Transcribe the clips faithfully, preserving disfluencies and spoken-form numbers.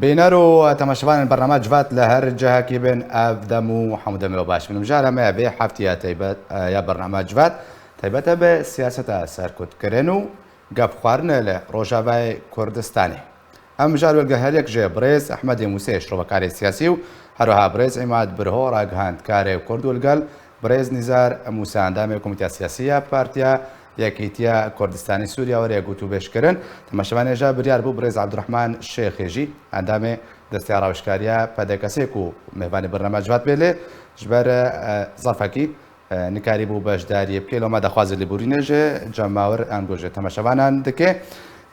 Bîner û temaşevanên bernama Civat li her cihekî bin, ev dem û hemû demê we baş bin. Mijara me vê heftiya taybet, e, ya bernama Civat taybet e bi siyaseta serkutkirin û gepxwarin li Rojavayê Kurdistanê. Em mijar welguheriyek ji birêz Ehmedê Mûsê, şrovekarê siyasî û her wiha birêz Îmad Birho, ragihandkarê Kurd û li gel birêz Nîzar Mûsa, endamê Komîteya Siyasî ya Partiya Yekîtiya Kurdistanê Sûriya were gotûbêj kirin. Temaşevanê jî biryar bû birêz Abdurrahman Şêxê jî, endamê Desteya Rawişkariya P D K S'ê ku mêvanê bernama Civat bê lê ji ber, e, zafekî, e, nikarîbû beşdariyê bike. Loma daxwazê lêborînê ji cemawir an ku ji temaşevanan dike.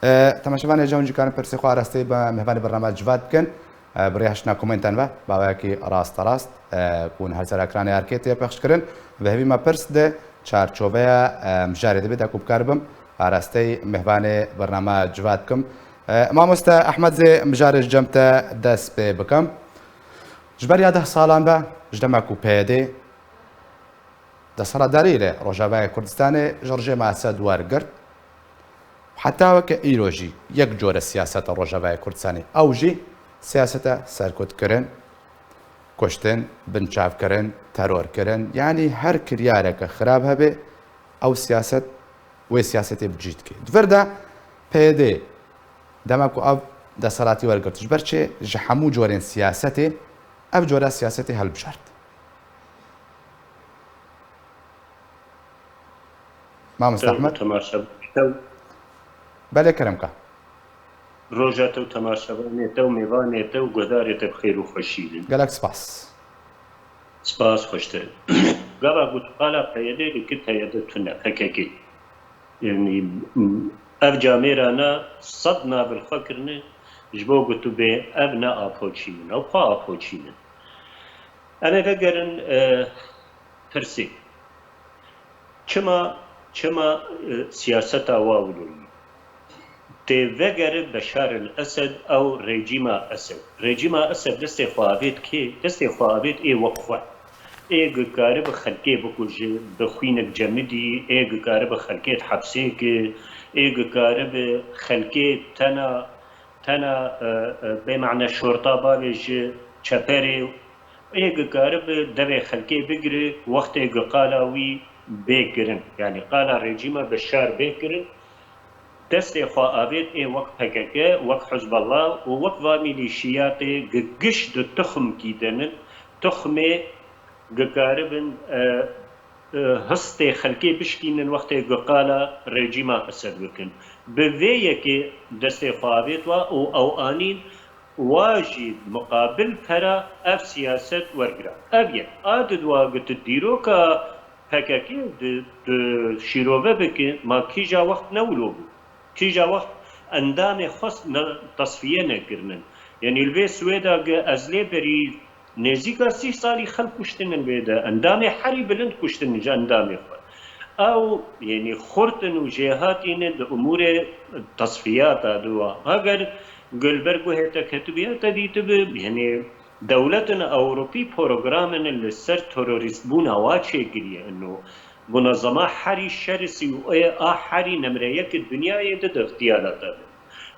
E, temaşevanê jî hûn jî karin pirsê xwe arasteyî bi mêvanê bernama Civat bikin. E, bi rêya hiştina komentan ve, baweyekî rasterast, e, ku hûn her ser ekranê erkê tê pexş kirin. Bi hêvî me pirs di çarçoveya, e, mijarê de bê, da ku bikaribim arasteyî mêvanê bernama Civat bikim. E, mamoste Ehmed zê mijarê ji cem te dest pê bikim. Ji ber ya deh salan ve, ji dema ku P Y D desthilatdarî li Rojavayê Kurdistanê ji rejîma Esed wergirt, heta weke îro jî yek cor e siyaseta Rojavayê Kurdistanê. Ew jî siyaseta serkutkirin, kuştin, binçavkirin, terorkirin, yanî her kiryareke xirab hebe, ew siyaset, wê siyasetê bi cî dike. Di vir de P Y D dema ku ev desthilatî wergirt, ji ber çi ji hemû corên siyasetê ev cora siyasetê hilbijart? Mamoste Ehmed? Temaşevanê te û Belê kerem ka. Roja te û temaşevanê te û mêvanê te û guhdarê te bi xêr û xweşî bin. Gelek spas. Spas, xweş te. Gava got qala P Y D dikir, P Y D tune, P K K. Yanî, m, ev camêrana sed nav li xwe kirine, ji bo ku tu bê ev ne apoçî min, ew xwe apoçî min. Em ê vegerin, e, pirsê. Çima, çima, e, siyaseta wa wilo yî? Tê vegere Beşar el Esed ew rejîma Esed. Rejîma Esed destê xwe avêt kê? Destê xwe avêt ê wek xwe. Ê gikaribe xelkê bikuje, bi xwînek cemidî, ê gikaribe xelkê di hepsê ke, ê gikaribe xelkê tena, tena, e, e, bê mane şorta bavêje çeperê, ê gikaribe devê xelkê bigire, wextê gi qala wî bê kirin. Yanî qala rejîma Beşar bê kirin, destê xwe avêt ê wek P K K, wek Hizbullah û wek va mîlîşiyatê gi giş di tuxmkî de nin, tuxmê gikaribin, e, e, histê xelkê bişkînin wextê gi qala rejîma Esed bikin. Bi vê yekê destê xwe avêt wa û ew anîn wa jî muqabil pera ev siyaset wergira. Ev yek. A di dua gi tu dîroka P K K di, di şîrove bike, ma kîja wext ne wilo bû? Kîja wext endamê xwe ne, tesfiye nekirinin? Yanî li vê Swêda ge ez lê berî nêzîka sî salî xelk kuştin li vê de. Endamê herî bilind kuştin ji endamê xwe. Ew, yanî xurt in û jêhatî ne di umûrê tesfiyata de wa. Heger gul ber guhê te ketibî, te dîtibi, yanî dewletin Ewropî programin li ser terorîstbûna wa çêkiriye. Ino munezema herî şerisî û ê a herî nemreyek di dinyayê de di ixtiyara te be.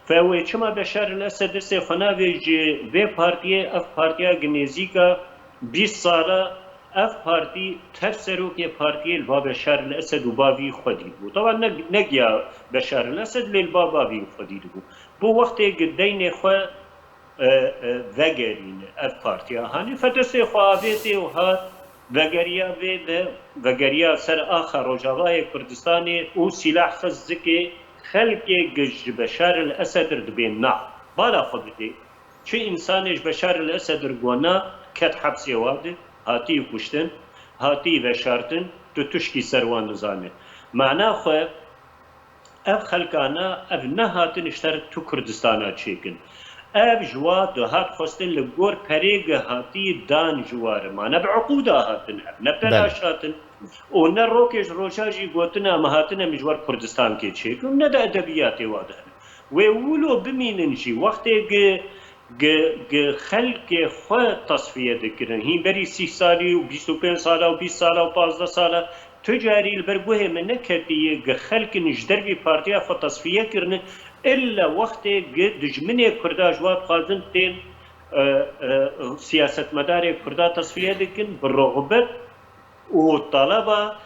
Fe wê çima Beşar el Esed destê xwe navê ji vê partiyê, ev partiya gi nêzîka bîst sala, ev partî tev serokê partiyê li ba Beşar el Esed û bavî xwe dîtibû. Taban ne, ne giya Beşar el Esed lê li ba bavî xwe dîtibû. Bo wextê gi deynê xwe e, e, vegerîne ev partiya. Hanî fe destê xwe avêtê û hat vegeriya vê de, vegeriya ser axa Rojavayê Kurdistanê û sîlah xist zikê xelkê giş ji Beşar el Esed re dibê na. Bala xwe bidê. Çi însanê ji Beşar el Esed re got na, ket hepsê wa de, hatî kuştin, hatî veşartin, tu tişkî ser wan dizane. Mana xwe, Ev xelkana, ev nehatin ji ser tu Kurdistana çêkin. Ev ji wa dihat xwestin li gor perê ge hatî dan ji wa re. Ma ne bi uqûda hatin ev, ne Belê. Belaş hatin. Û ne rokê ji roja jî gotin em hatin em ji wer Kurdistankê çêkin û ne di edebiyatê wa de hene. Wê wilo bimînin jî wextê ge Gi, gi xelkê xwe tasfiye dikirin. Hîn berî sîh salî û bîst û pênc sala û bîst sala û pazdeh sala tu carî li ber guhê me neketiye, gi xelkin ji dervî partiya xwe tasfiye kirine, Illa wextê gi dijminê Kurda ji wa dixwazin tên, e, e, siyasetmedarê Kurda tesfiye dikin, bi rixbet û taleba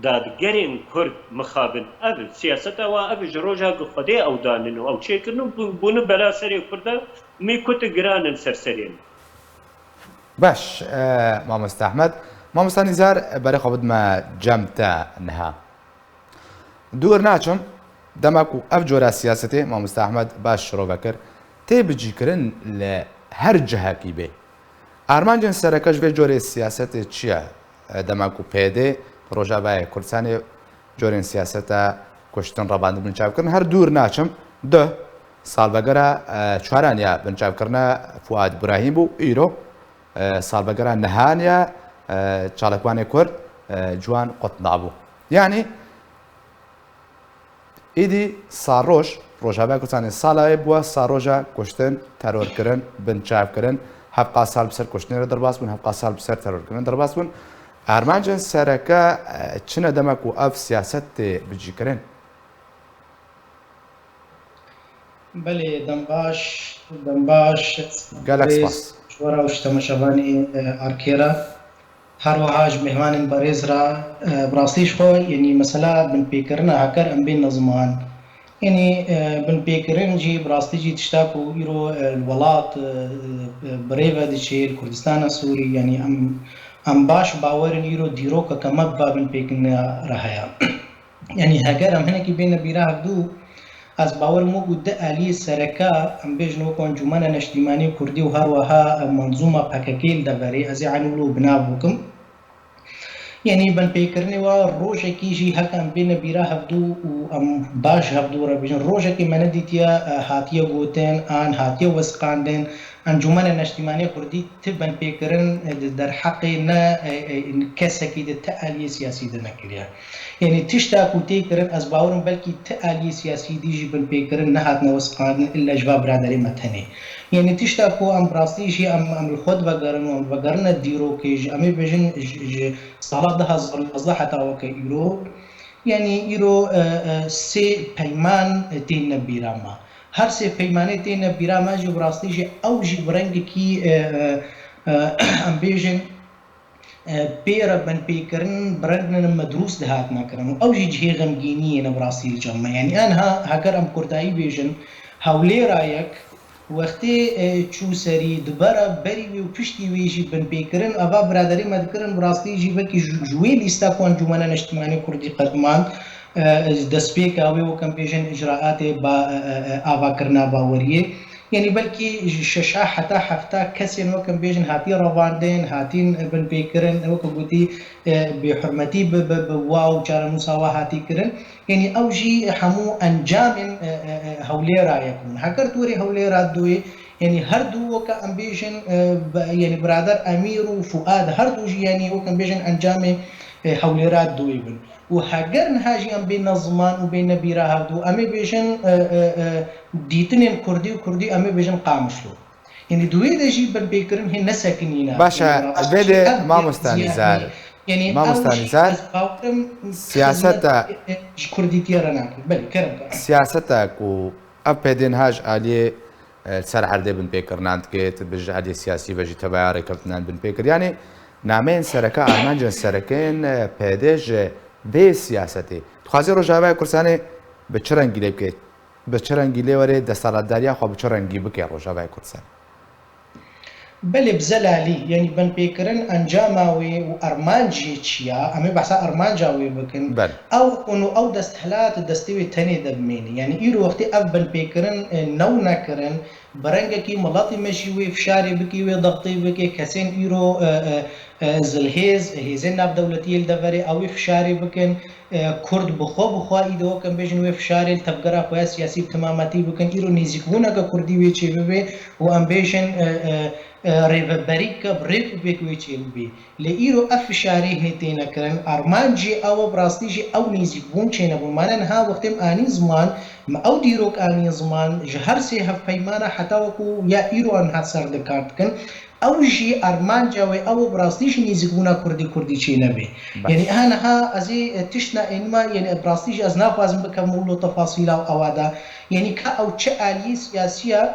dadgerên Kurd mixabin. Ev siyaseta wa, ev ji roja ku Xwedê ew danin û ew çêkirin û bû-, bûne bela serê Kurda, mî ku tu giran in ser serê min. Baş, e, mamoste Ehmed. Mamoste Nîzar, berê xwe bidime cem te niha. Dûr naçim, dema ku ev cora siyasetê, mamoste Ehmed baş şirove kir, tê bicîkirin li her cihekî bê. Armancên sereke ji vê corê siyasetê çi ye? E, dema ku P D Rojavayê Kurdistanê corên siyaseta kuştin, revandin binçav kirin. Her dûr naçim, duh salvegera, e, çaran ya binçavkirina Fuad Brahîm bû. Îro, e, salvegera nihan ya, e, çalakvanê Kurd, e, Ciwan Qutnabû. Yanî, Êdî saroj, Rojava Kurdistanê sala wê bûye saroja kuştin, terorkirin, binçavkirin. Hevqa sal bi ser kuştinê re derbas bûn, hevqa sal bi ser terorkirin derbas bûn. Armancên sereke, e, çi ne dema ku ev siyaset tê bicîkirin? Belê, dem baş, dem baş. Gelek spas. Ji we re û ji temaşevanê, e, Arkê re. Her wiha ji mêvanên berêz re, e, bi rastî ji xwe, yanî mesela binpêkirina heker em bên ne ziman. Yanî, e, binpêkirin jî bi rastî jî tişta ku îro, e, li welat, e, e, bi rê ve diçe, li Kurdistana Sûrî, yanî em, em baş bawer in îro dîrokeke me bi va binpêkirina re heye. Yanî heger em hinekî bêne bîra hevdû, ez bawer im wekû di aliyê sereke, em bêjin wekû Encûmena Neştîmanî Kurdî û her wiha, e, menzûma P K K li deverê, ez ê enû wilo bi nav bikim. Yanî binpêkirinê wa rojekî jî heke em bêne bîra hevdû û em baş hevdû re bêjin, rojekê me nedîtiye, e, hatiye gotin an hatiye wesiqandin, Encûmena Neştîmanî Kurdî ti binpêkirin, e, di derheqê ne, e, e, kesekî di ti aliyê siyasî de nekiriye. Yanî tişta ku tê kirin, ez bawer im belkî ti aliyê siyasî dî jî binpêkirin nehatine wesiqandin, illa ji va biraderê me tenê. Yanî tişta ku em bi rastî jî em, em li xwe divegerin û em divegerine dîrokê jî, em ê bêjin ji, ji sala du hezar û yazdeh heta weke îro, yanî îro, e, e, sê peyman, e, têne bîra me. Her sê peymanê têne bîra me jî bi rastî jî ew jî bi rengekî, e, e, e, em bêjin, e, pê re binpêkirin bi rengên medrûs dihatine kirin û ew jî cihê xemgîniyê ne bi rastî li cem me. Yanî aniha heger em kurdayî bêjin, Hewlêra yek wextê, e, çû serî, dibera berî wê û piştî wê jî binpêkirin, eva biraderê me dikirin, bi rastî jî wekî ji, ji wê lîsta ku Encûmena Neştîmanê Kurdî qedimand, e, destpêka wê, wek em bêjin, îcraatê ba, e, e, e, avakirina baweriyê. Yanî belkî ji şeşa heta hefta kesên, wek em bêjin, hatî revandin, hatîn binpêkirin, wek gotî, e, bêhurmetî bi, bi, bi wa û çarenûsa wa hatî kirin. Yanî ew jî hemû encamên, e, e, e, Hewlêra yek bûn. Heger tu werî Hewlêra duyê, yanî her du weke em bêjin, e, be-, yanî birader Emîr û Fuad her du jî yanî wek em bêjin encamê, e, Hewlêra duyê bin. Û heger niha jî em bêne ziman û bêne bîra hevdû, em ê bêjin, e, e, e, dîtinên Kurdî û Kurdî em ê bêjin Qamişlo. Yanî di wê de jî binpêkirin hê nesekinîne. Baş e, Yanî vê de ev mamosta ziyadî, Nîzar. Yanî Mamosta ew jî Nîzar, ez bawerim siyaseta xizmet, e, e, ji Kurdîtiyê re nakin. Belê, kerem ke. Siyaseta ku ev P D niha ji aliyê, e, li ser erdê binpêkirinan dike, tu bi ji aliyê siyasî ve jî tebeya rêkeftinan binpêkir. Yanî nameyên sereke, armancên sereke yên, e, P D ji vê siyasetê. Dixwaze Rojavayê Kurdistanê bi çi rengî lê bike? Bi çi rengî lê were, desthilatdariya xwe bi çi rengî bike Rojavayê Kurdistan? Belê, bi zelalî, yanî binpêkirin encama wê û armanc jê çi ya? Em ê behsa armanca wê bikin. Belê. Ew hûn û ew desthilat destê wê tenê de bimêne. Yanî îro wextê ev binpêkirin, e, new nekirin, bi rengekî miletî me jî wê fişarê bike, wê dextê bike, kesên îro, e, e, e, zilhêz, hêzên navdewletiyê li deverê ew ê fişarê bikin. E, Kurd bi xwe, bi xwe îde wek em bêjin wê fişarê li tevgera xwe ya siyasî bi timametî bikin. Îro nêzîkbûneke Kurdî wê çêbibe û em bêjin, e, e, e, rêveberîke bi rêk û pêk wê çêbibe. Lê îro ev fişarê hinê têne kirin. Armanc jê ew e, bi rastî jî ew nêzîkbûn çênebûn. Mane niha wextê em anîn ziman, me ew dîrok anîn ziman, ji her sê hevpeymana heta wekû ya îro em hat ser dikar dikin. Ew jî armanca wê ew bi rastî jî nêzîkbûna kurdî kurdî çê nebe. Baş. Yanî ha niha ez ê, e, tiştna ênima, yanî bi rastî jî ez naxwazim bikem wilo tefasîla û ewa de. Yanî ka ew çi aliyê siyasî ye,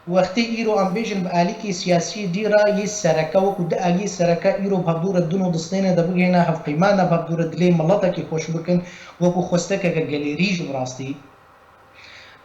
wextê îro em bêjin bi alîkê siyasî dî re yê sereke, wekû di aliyê sereke îro bi hevdû re din û distêne de bigihêne hevqîmana bi hevdû re dilê miletekê xweş bikin, wekû xwestekeke gelêrî jî bi rastî.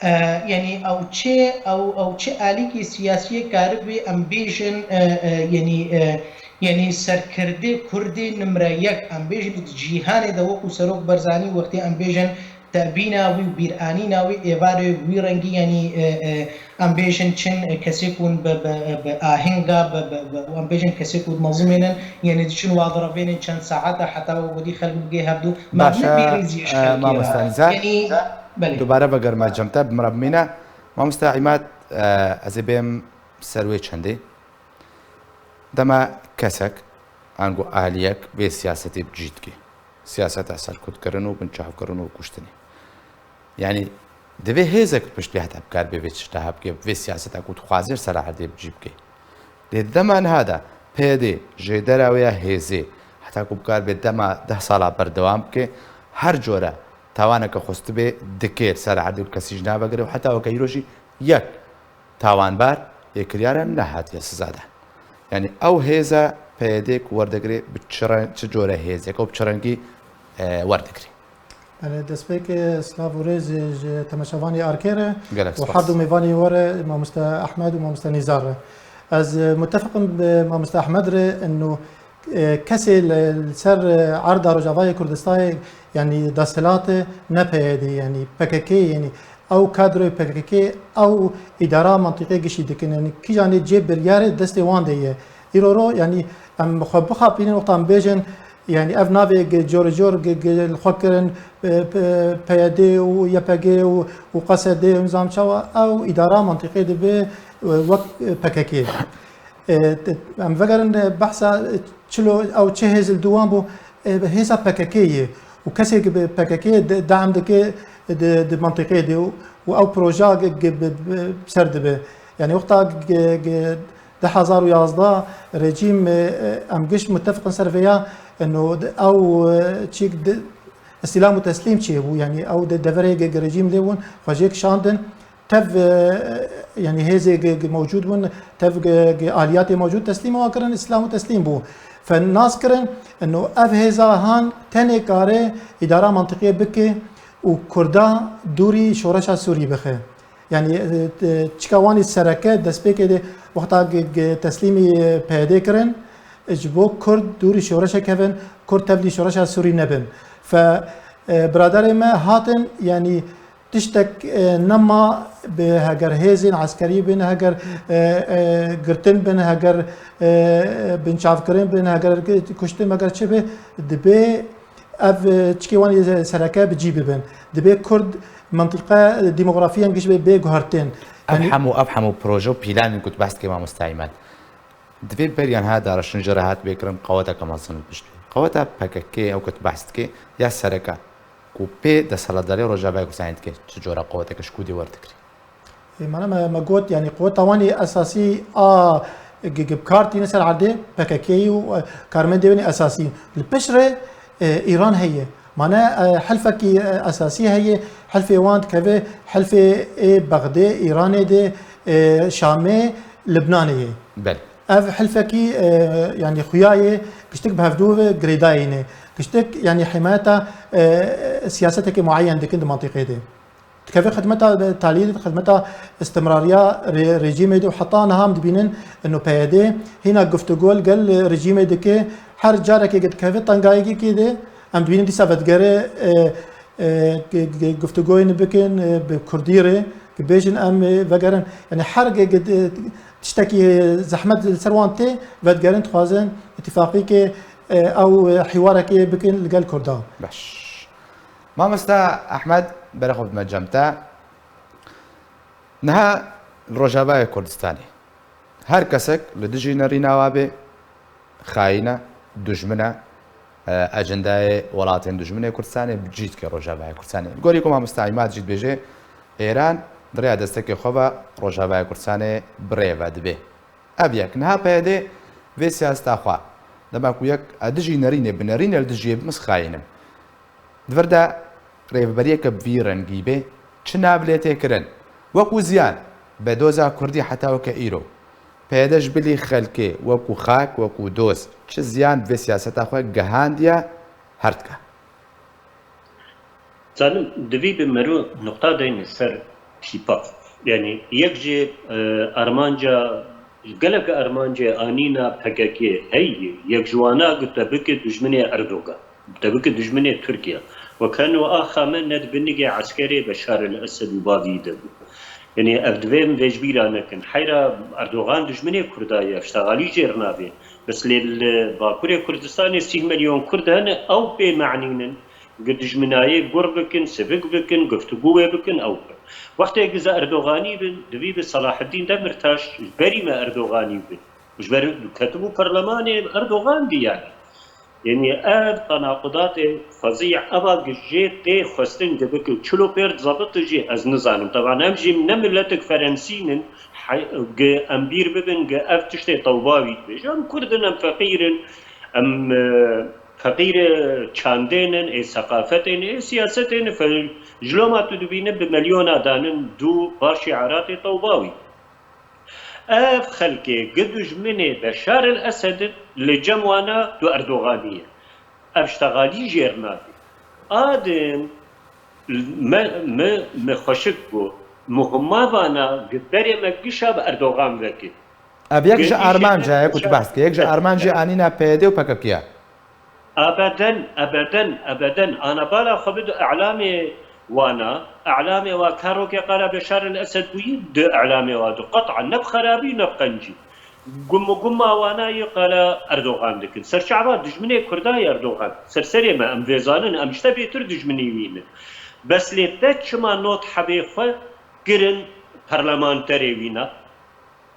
E, yanî ew çi, ew, ew çi alîkî siyasiyê karibî em bêjin, e, e, yanî, e, yanî serkirdê Kurdê nimre yek, em bêjin di cîhanê de wekû Serok Barzanî wextê em bêjin tebîna wî û bîranîna wî êvarê wî rengî, yanî, e, e, em bêjin çin, e, kesê ku hûn bi, bi, bi ahinga, bi, bi, bi, em bêjin kesê ku dinezimênin, yanî diçin wa direvênin çend saeta heta wek wedî xelk bigê hevdû. Ma Baş e, nebî rêzî ji e, xelkê re. Mamosta Nizar. Yanî Belê. Dubare vegerime cem te, bi min re bimîne. Mamosta Îmad, e, ez ê bêm ser wê çendê. Dema kesek, ango aliyek vê siyasetê bi cî dike. Siyaseta serkutkirin û binçavkirin û kuştinê. Yanî, divê hêzek pişt vê heta bikar bê vê tişta hebike, vê siyaseta ku dixwazê ser erdê bi cî bike. Lê di dema niha de P Y D jêdera wê ya hêzê, heta ku bikar bê dema deh sala berdewam bike, her cure tawaneke xwestibê dike li ser erdê û kesî jî navegire û heta weke îro jî yek tawanbar yê kiryara nehatiye sizadan. Yanî ew hêza P Y D ku werdigirê bi çi re-, çi cure hêzeke û bi çi rengî, e, werdigirê? Belê, destpêkê silav û rêz ji temaşevanê Arkê re Gelek û spas. Her du mêvanê we re, Mamoste Ehmed û Mamoste Nîzar re. Ez, e, mutefiqim bi Mamoste Ehmed re, eno, e, kesê li, li ser, e, erda Rojavayê Kurdistanê, yanî desthilatê ne P Y D, yanî P K K, yanî ew kadroyê P K K, ew îdara mantîqê gişî dikin, yanî kîjanê cê biryarê destê wan de ye. Îro ro, yanî em xwe bixapînin, wexta em bêjin, yanî ev navê gi-, cor cor gi-, gi-, li xwe kirin, e, p-, P Y D û Y P G û, û Q S D û nizam çawa, ew îdara mantîqê dibe, e, wek, e, P K K. E, te-, em vegerin, e, behsa, e, çilo ew çi hêz li dû wan bû, e, hêza P K K ye. Û kesê ki bi P K K de-, deam dike di, di mantîqê de û, û ew proja gi-, gi-, bi, bi ser dibe. Yanî wexta gi-, gi-, du hezar û yazdeh rejîm, e, e, em giş mutefiqin ser vêya, eno, di, ew, e, çîk di, îstîlam û teslîm çêbû, yanî ew di deverê gi-, gi rejîm lê bûn, xwe jê kişandin. Tev, e, yanî hêzê gi-, gi mewcûd bûn, tev gi-, gi aliyatê mewcûd teslîm wan kirin, îstîlam û teslîm bû. Fe nas kirin, eno, ev hêza han tenê kare îdara mantîqê bike û Kurda dûrî şoreşa Sûrî bixe. Yanî, e, e, çika wanî sereke destpêkê de wexta gi-, gi-, teslîmî, e, P Y D kirin, e, ji bo Kurd dûrî şoreşê kevin, Kurd tevlî şoreşa Sûrî nebin. Fe, e, biraderê me hatin, yanî tiştek, e, nema bi heger hêzên eskerî bin, heger, e, e, girtin bin, heger, e, binçavkirin bin, heger kuştin, heger çi bi, dibê ev, e, çikê wan ê sereke bi cî bibin. Dibê Kurd mintîqe, e, demografiyan giş bê, bê guhertin. Ev Yanî hemû, ev hemû proje û planên ku tu behs dikî mamoste Îmad, divê beriyan ha dareştin jê re hat bê kirin qeweteke mezin li pişt bê. Qeweta P K K ew ku tu behs dikî ya sereke ku pê desthilatdarî Rojavayê Kurdistanê dike, çi cora qeweteke ji ku dê werdigirî? Ê, mana me, me got, yanî, qeweta wan ê esasî a gi-, gi-, bi kar tîne ser erdê P K K û, e, karmendê wan ê esasî. Li pişt re, e, Îran heye. Mana, e, helfekî, e, esasî heye. Helfê wan dikeve helfê ê Bexdê, Îranê de, e, Şamê, Libnanê ye. Belê. Ev helfekî, e, yanî, xuya ye, giştik bi hevdû ve girêdayî ne. Giştik, yanî, himayeta, e, siyaseteke mueyen dikin di mantîqê de. Dikeve xidmeta talî, xidmeta istimrariya re-, rejîmê de û heta niha em dibînin, ino P Y D hîna guftûgo li gel rejîmê dike, her carekê dikeve tengayekê de, em dibînin dîsa vedigere, e, e, ge-, ge-, guftûgoyên bikin, e, bi kurdî re, ki bêjin em, e, vegerin. Yanî her ge-, ge-, de-, tiştekî zehmet li ser wan tê, vedigerin dixwazin îtîfaqîkê, e, ew, e, hîwarekê bikin li gel kurdan. Baş. Mamosta Ehmed, berê xwe bidime cem te. Niha li Rojavayê Kurdistanê her kesek li dijî nerîna wa bê, xayîn e, dijmin e, e, ecendayê welatên dijminê Kurdistanê bi cî dike Rojavayê Kurdistanê. Li gorî ku mamosta Îmad jî dibêje, Êran di rêya destekê xwe ve Rojavayê Kurdistanê bi rê ve dibe. Ev yek. Niha P Y D vê siyaseta xwe, dema ku yek e dijî nerînê, bi nerînê li dijî yê bimisxayînim. Di vir de rêveberiyeke bi vî rengî bê, çi nav lê tê kirin? Wekû ziyan, be doza Kurdî heta weke îro, P Y D ji bilî xelkê wekû xak, wekû doz, çi ziyan bi vê siyaseta xwe gihandiye her dike? Zanim, divî bi mero nuqta deyne ser tîpa. Yanî yek jî, e, armanca, gelek armancê anîna P K K heye, yek ji wana got te bike dijminê Erdogan, te bike dijminê Tirkiye. Wek heno axa me ne di binigê eskerê Beşar el Esed û bavî de bû. Yanî ev divê em vê ji bîra nekin. Heyra Erdogan dijminê Kurda ye, ev ştegalî jêr nabê. Bes lê li Bakurê Kurdistanê sîh milyon Kurd hene, ew pê me'nînin. Gi dijminayê gur bikin, sivik bikin, guftugû wê bikin, ew bin. Wextê gi ze Erdoganî bin, divî bi Selaheddîn Demirtaş ji berî me Erdoganî bin. Ji ber ketibû perlemanê Erdogan dî yanî. Yanî ev tenaqudatê fezî eva gi jê tê xwestin gi bikin. Çil û pênc zabit jî ez nizanim. Teban em jî ne miletik Ferensî nin, gi em bîr bibin gi ev tiştê tewba wî dibêje. Em Kurd in, em feqîr in, em, e, feqîrê çandê nin, ê seqafetê nin, ê siyasetê nin, fe-, ji loma tu dibîne bi milyona danin dû paşê Iraqê tewba wî. Ev xelkê gi dijminê Beşar el Esed in, li cem wana tu Erdoganî ye. Ev ştegalî jêr nabê. Adin me, me, me xweşik bû. Muhima vana gi berê me gişa bi Erdogan vekir. Ev yek ji armanca ye ku tu behs kir. Yek ji armancê anîna P Y D û P K K ye. Ebeden, ebeden, ebeden. Ana bala xwe bidu e'lamê wana. E'lamê wa karokê qala Beşar el Esed bûyî, di e'lamê wa du. Qet'an, ne bi xerabî, ne bi qencî. Gum û guma wana yê qala Erdogan dikin. Serçava dijminê Kurda ye Erdogan. Ser serê me, em vê zanin, em ji te bêtir dijminî wî ne. Bes lê te çima not hebê xwe kirin parlamenterê wîna?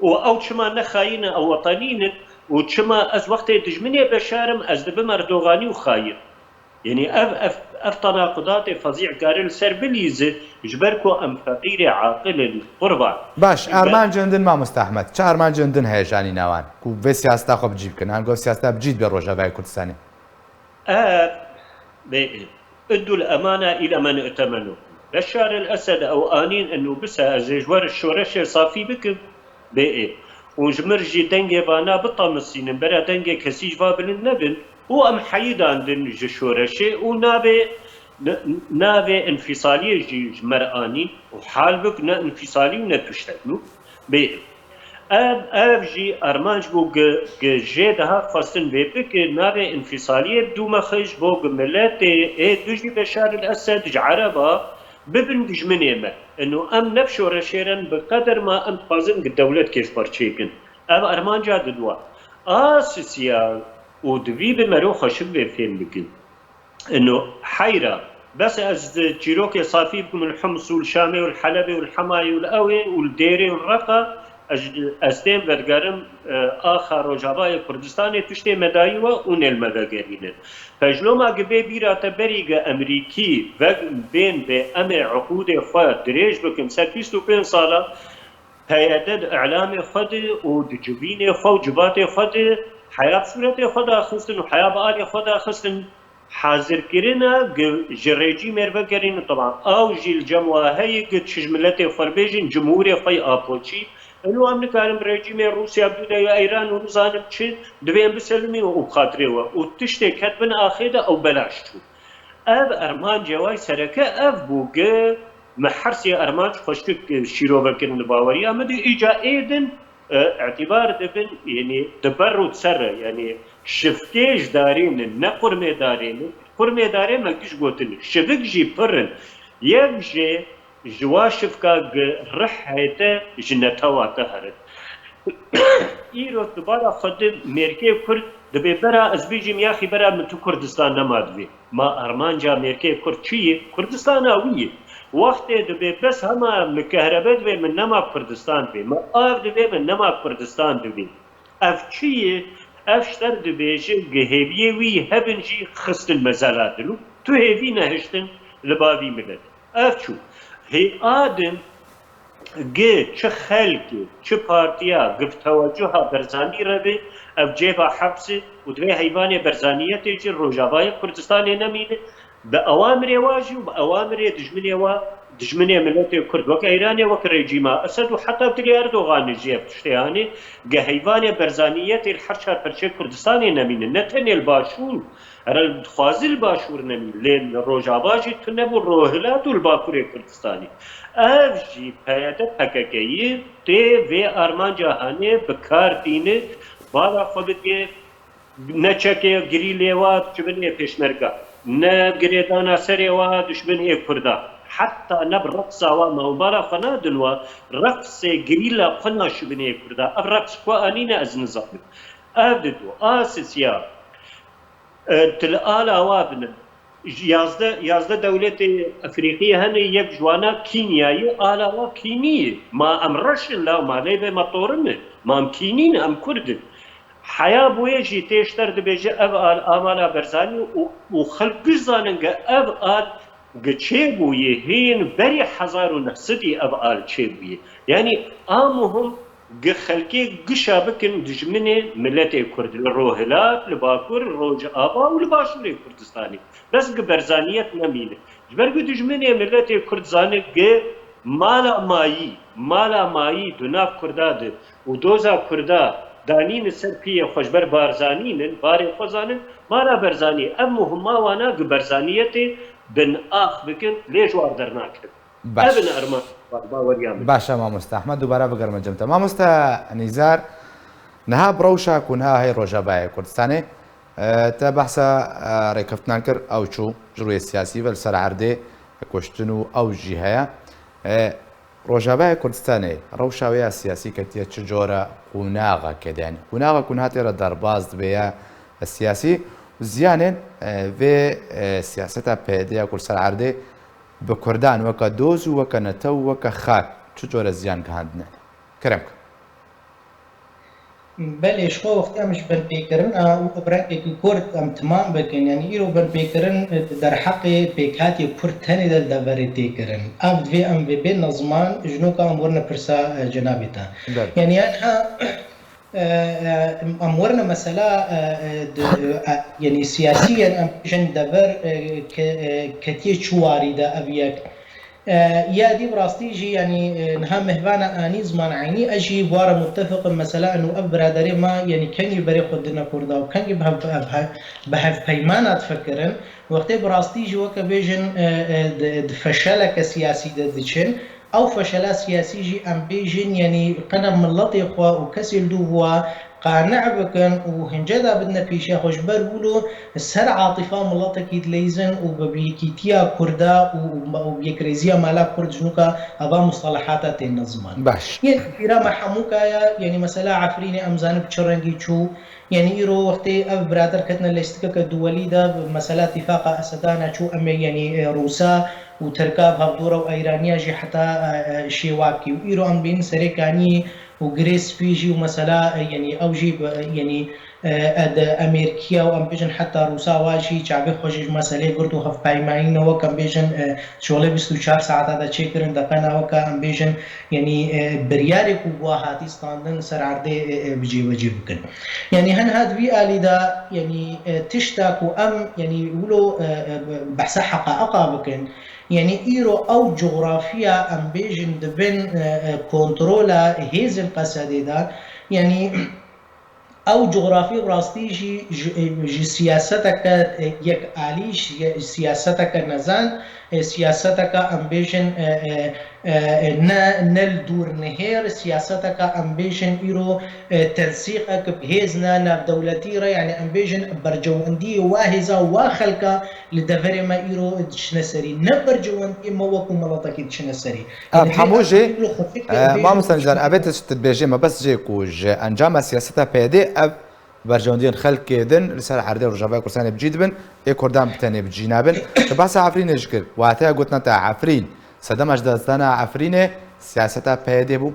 Û ew çima ne xayîn in, ew wetenî nin û çima ez wextê dijminê Beşar im, ez dibim Erdoganî û xayîn? Yanî ev, ev, ev tenaqudatê fezî kare li ser bilîze, ji ber ku em feqîrê aqil in, qurban. Baş, armancên din, mamoste Ehmed, çi armancên din heye ji anîna wan ku vê siyaseta xwe bi cî bikin, ango ev siyaseta bi cî dibe Rojavayê Kurdistanê? Ev, bê, Uddul emana île men i'temenukum. Beşar el Esed ew anîn û bise ez ê ji we re şoreşê safî bikim, bê ê. Û ji mir jî dengê vana bitemisînin, bera dengê kesî ji va bilind nebin û em heyîdandin ji şoreşê û navê, navê infîsaliyê jî ji me re anîn û hal bik ne infîsalî û ne tiştek nû. Bê ê. Ev, ev jî armanc bû gi, gi jê daha xwestin vê bike, navê înfîsaliyê bidûme xwe ji bo gi miletê ê dijî Beşar el Esed ji Ereba bibin dijminê me. Ino em ne bi şoreşê re ne, bi qeder ma em dixwazin gi dewlet kêfparçê kin. Ev armanca didwa. A sisiya û divî bi mero xweşik vê fêm bikin. Ino heyra. Bes ez çîrokê safî bikim li Hims û li Şamê û li Helebê û li Hemayê û li ewê û li Dêrê û li Reqa, ez, ez tên vedigerim, e, axa Rojavayê Kurdistanê tiştê me dayî we û nêl me vegerînin. Pejloma gi bê bîra te berî gi Emerîkî ve bên bê em ê uqûdê xwe dirêj bikin ser bîst û pênc sala, P Y D di îlamê xwe de û di civînê xwe û civatê xwe de heya bi sûretê xwe daxistin û heya bi alê xwe daxistin, hazirkirina gi ji rejîmê re vegerînin. Teban ew jî li cem wa heye gi çi ji miletê xwe re bêjin, cimhûrê xwe yê apoçî. Ino em nikarin bi rejîmê Rûsya, bidûne ya Îran û nizanim çi, divê em biselimîn û bi xatirê we. Û tiştê ket bin axê de ew belaş çû. Ev armancê wê sereke ev bû gi me her sê armanc xweşik şîrove kirin li baweriya min de, îca ê din, e, îtîbar dibin, yanî di ber û di ser re, yanî şifkê ji darê ne, ne qurmê darê ne, qurmê darê me giş gotin, şivik jî pir in. Yek jê ji wa şifka gi rih hete ji netewa te herin. Îro dubara xwe di mêrkê Kurd dibê bera ez bêjim yaxî bera min tu Kurdistan nema divê. Ma armanca mêrkê Kurd çi ye? Kurdistana wî ye. Wextê dibê bes hema min kehrebe divê min nema Kurdistan divê. Min av divê min nema Kurdistan divê. Ev çi ye? Ev ji te re dibêje, gi hêviyê wî hebin jî xistin mezela dil û tu hêvî nehiştin li ba vî milet. Ev çû. Hê a din gi çi xelkê, çi partiya, gi bi tewecuha Berzanî re be, ev cêva heps e û divê heyvanê Berzaniyetê jî Rojavayê Kurdistanê nemîne. Bi ewamirê wa jî û bi ewamirê dijminê wa, dijminê miletê Kurd, wek Eyranê, wek rejîma Esed û heta dilê Erdoganê jî ev tiştê anê, gi heyvanê Berzaniyetê li her çar perçeyê Kurdistanê nemîne, ne tenê li Başûr, here dixwazî li Başûr nemîne, lê li Rojava jî tune bû, Rohilat û li Bakurê Kurdistanê. Ev jî P Y D P K K'yî tê vê armanca hanê bi kar tîne, bala xwe bidê, ne çekê girîlê wa dişibinê pêşmerga, ne girêdana serê wa dişibinê Kurda. Heta ne bi reqsa wa mawbara xwe nadin wa, reqsê girîla xwe naşibinê Kurda. Ev reqs ku anîne ez nizanim. Ev dido, a sisiya, e, til ala wa bine. Yazdeh, yazdeh dewletê Efrîqiyê hene, yek ji wana Kînyayê, ala wa Kînî ye. Ma em reş in la, ma lê be me torim e. Ma em Kînî ne, em Kurd in. Heya bûyê jî tê ji te re dibêje ev al, a mala Berzanî û, û xelk giş zanin ge ev al gi çêbûyê hîn berî hezar û neh sedî ev al çêbûyê. Yanî a muhim gi xelkê gişa bikin dijminê miletê Kurd li Rohilat, li Bakur, Rojava û li Başûrê Kurdistanê. Bes gi Berzaniyet nemîne. Ji ber ku dijminê miletê Kurd zane gi mala mayî, mala mayî di nav Kurda de û doza Kurda danîne ser piyê xwe ji ber Barzanî nin, barê xwe zanin, mala Berzanî, ev muhima wana gi Berzaniyetê bin ax bikin, lê ji war dernakin. Baş. Ev in armanc baweriya min. Baş e mamoste Ehmed, dubare bigerime cem te. Mamoste Nîzar, niha bi rewşa ku niha heye Rojavayê Kurdistanê, e, te behsa, e, rêkeftinan kir, ew çû ji rûyê siyasî ve li ser erdê kuştin û ew jî heye. E, Rojavayê Kurdistanê rewşa wê ya siyasî ketiye çi cora qonaxekê de? Yanî qonaxa ku niha tê re derbas dibe ya siyasî, ziyanên, e, vê, e, siyaseta P Y D ya ku li ser erdê bi Kurdan weke doz û weke netew û weke xak çi cure ziyan gihandine? Kerem ke. Belê, ji xwe wextê em ji binpêkirina û bi rengekî kurt em timam bikin, yanî îro binpêkirin, e, di derheqê pêkhatiyê Kurd tenê de li deverê tê kirin. Ev divê em vê bêne ziman, ji noka em werine pirsa, e, cenabê te. Belê. Yanî ya niha, e, e, em werine mesela, e, e, di, e, yanî siyasî, yanî em bêjin dever, e, ke-, e, ketiye çi warî de ev yek. E, ya dî bi rastî jî, yanî, e, niha mehvana anî ziman eynî, ez jî bi wa re mutefeq im, mesela, eno ev biraderê me, yanî kengî berê xwe didine Kurda û kengî bi hev-, bi hev-, bi hevpeymana difikirin, wextê bi rastî jî weke bêjin, e, e, di, di feşeleke siyasî de diçin, ew feşela siyasî jî em bêjin, yanî qene miletê xwe û kesê li dû wa qane bikin û hince de bidine pêşiya xwe, ji ber wilo ser atifa miletekî dileyzin û bi yekîtiya Kurda û, û, û yekrêziya mala Kurd ji nuka eva mustalahata têne ziman. Baş. Yên pîra me hemû kaya, yanî mesela Efrînê em zanin bi çi rengî çû, yanî îro wextê ev birader ketine lîstikeke duwelî de, mesela tîfaqa Esedana çû, em ê, yanî, e, Rûsa û Tirka bi hevdû re û Eyraniya jî heta, e, e, şêwakî û îro em bînin serê kaniyê û girê spî jî û mesela, e, yanî ew jî bi, e, yanî, e, e, di Amerîkiya û em bêjin heta Rûsa wa jî çavê xwe jî ji meselê girt û hevpeymanîna wek em bêjin, e, şolê bîst û çar saeta de çêkirin, deqena weke em bêjin, yanî, e, biryarê ku bi wa hatî standin ser erdê, e, e, bi cêwecî bikin. Yanî hen ha di vî alî de, yanî, e, tişta ku em, yanî wilo, e, e, behsa heqaeqa bikin, yanî îro ew coxrafiya em bêjin di bin, e, e, kontrola hêzên Qesedê de, yanî ew coxrafî bi rastî jî ji, ji siyaseteke, e, yekalî, ji, siyaseteke nezan, e, siyaseteke em bêjin, e, e, e, ne, ne li dûr nihêr, siyaseteke em bêjin îro, e, tensîqek bi hêz ne navdewletî re, yanî em bêjin bercewendiyê wa hêza wa xelka li deverê me îro diçine serî. Ne bercewendiyê me wekû miletekî diçine serî. Ev hemû jî, e, mamoste Nizar, evê tu dibêjê me bes jê ku ji encama siyaseta P Y D ev berjewendiyên xelkê din li ser erdê Rojavayê Kurdistanê bi cî dibin, ê Kurdan bi tenê bi cî nabin. Tu behsa Efrînê jî kir. Wateya gotina te Efrîn, sedema ji destdana Efrînê siyaseta P Y D bû?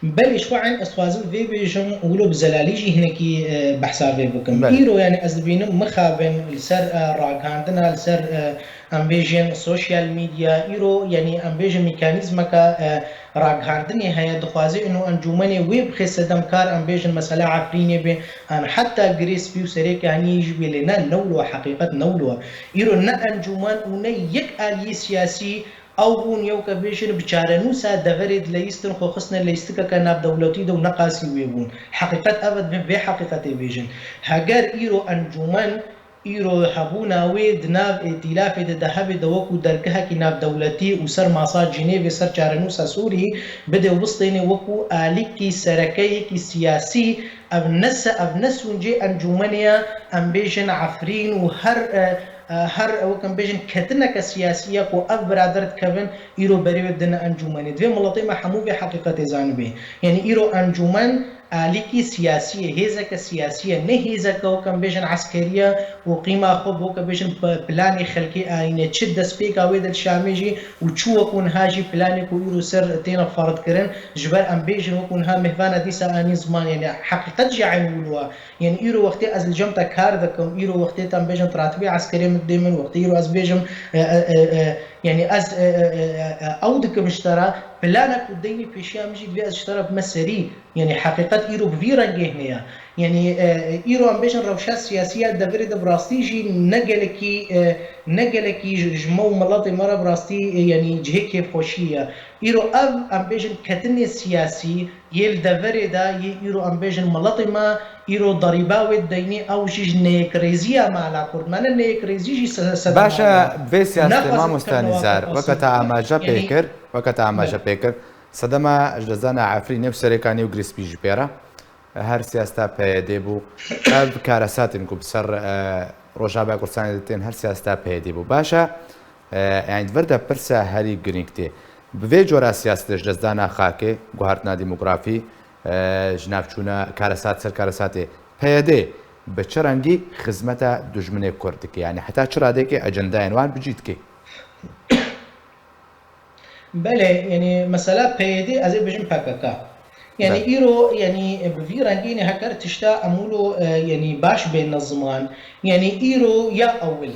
Belê, ji xwe eyn ez dixwazim vê bêjim, wilo bi zelalî jî hinekî, e, behsa vê bikim. Belê. Îro, yanî ez dibînim mixabin li ser, e, ragihandina, li ser, e, em bêjin sosyal medya, îro, yanî em bêjin mekanîzmeka, e, ragihandinê heye, dixwaze ino encûmenê wê bixê sedem kar, em bêjin mesela Efrînê bê, an heta Girê Spî û Serê Kaniyê jî bê, lê ne, ne wilo, heqîqet ne wilo. Îro ne encûmen û ne yek aliyê siyasî ew bûn, yew ke bêjin bi çarenûsa deverê dileyistin, xwe xistine leyistikeke navdewletî de û neqasî wê bûn. Heqîqet ev e, divê vê heqîqetê bêjin. Heger îro encûmen, îro hebûna wê di nav îtîlafê de, de hebê de wekû dergehekî navdewletî û ser masa Cinêvê, ser çarenûsa Sûrî bidê û bistênê wekû alîkî serekeyekî siyasî, ev ne se-, ev ne sûncê encûmenê ye, em bêjin Efrîn û her, e, e, her, wek em bêjin, ketineke siyasî ye ku ev birader dikevin, îro berê wê bidine encûmenê. Divê miletê me hemû vê heqîqetê zanibê. Yanî îro encûmen alîkî siyasî ye, hêzeke siyasî ye, ne hêzeke, wek em bêjin, eskerî ye û qîma xwe bi, wek em bêjin, p-, planê xelkê anîne. Çi destpêka wê de li Şamê jî û çi wekû niha jî planê ku îro ser têne ferdkirin, ji ber em bêjin wekû niha mêvana dîsa anî ziman, yanî heqîqet jî eyn wilo ye. Yanî îro wextê ez li cem te kar dikim, îro wextê te em bêjin tiratibê eskerê min didê min, wextê îro ez bêjim, e, e, e, e, yanî ez, e, e, e, e, ew dikim ji te re, plana ku deynê pêşiya min jî divê ez ji te re bime serî. Yanî heqîqet îro bi vî rengê hene ye. Yanî, e, îro em bêjin rewşa siyasî ya deverê de bi rastî jî ne gelekî, e, ne gelekî ji, ji me û miletê me re bi rastî, e, yanî cihê kêfxweşiyê ye. Îro ev, em bêjin, ketinê siyasî yê li deverê de yê îro, em bêjin, miletê me îro derîba wê dideynê, ew jî ji neyekrêziya mala Kurd. Me ne neyekrêzî jî se-, sedema Baş e, ye. Vê siyasetê, Nexwazin mamoste bikevin Nîzar, weke te amaje pê kir, weke te amaje pê kir, sedema ji destdana Efrînê û Serêkaniyê û Girê Spî jî pê re. Her siyaseta P Y D bû. Ev karesatên ku bi ser, e, Rojava Kurdistanê de tên, her siyaseta P Y D bû. Baş e, e, yanî di vir de pirsa herî girîng tê. Bi vê cora siyasetê, ji destdana xakê, guhertina demografî, e, ji navçûna karesat ser karesatê, P Y D bi çi rengî xizmeta dijminê Kurd dike? Yanî heta çi radeyekê ecendayên wan bi cî dike? Belê, yanî mesela P Y D, ez ê bêjim P K K. Yanî Belê. Îro, yanî bi vî rengî, yanî heger tişta em wilo, e, yanî baş bêne ziman, yanî îro ya ewil,